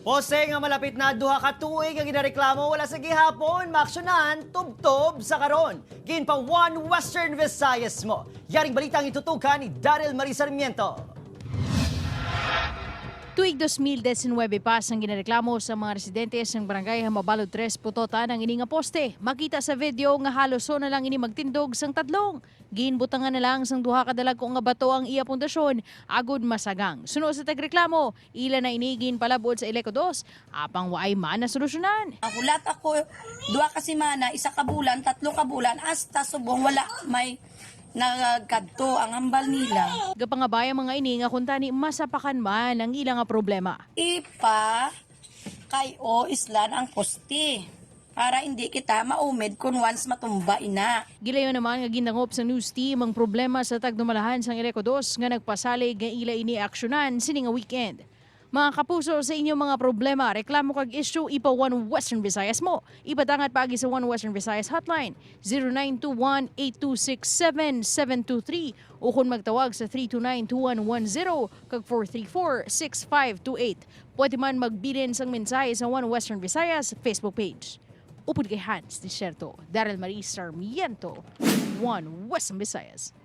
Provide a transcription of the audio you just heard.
Poste nga malapit na 2 ka tuig ang ginareklamo, wala sa gihapon maaksyonan tubtob sa karon. Ginpa One Western Visayas mo. Yaring balitang itutukan ni Daryl Marie Sarmiento. Tuig 2019 pa sang ginareklamo sa mga residente sang barangay Hamabalo 3, Pototan ang ini nga poste. Makita sa video nga halos so na lang ini magtindog sang tadlong. Ginbutangan na lang sang duha ka dalagko nga bato ang iya pundasyon agud masagang. Suno sa tagreklamo, ila na ini ginpalabod sa Ileco 2 apang waay man na solusyonan. Hulat ako, 2 ka semana, 1 ka bulan, 3 ka bulan, hasta subong wala may nagkadto ang hambal nila. Gapangabay ang mga ini nga kuntani masapakan man ang ilang nga problema. Ipa kay o islan ang poste para hindi kita maumid kung once matumba ina. Gilayon naman nga gindangop sa news team ang problema sa tagdumalahan sang Ileco 2 nga nagpasalig nga ila ini aksyonan sini nga weekend. Mga kapuso, sa inyong mga problema, reklamo kag issue, ipa One Western Visayas mo. Ipadangat paagi sa One Western Visayas hotline 0921-826-7723 o kung magtawag sa 329-2110 kag 434-6528. Pwede man magbilin sang mensahe sa One Western Visayas Facebook page. Upod kay Hans Desierto, Daryl Marie Sarmiento, One Western Visayas.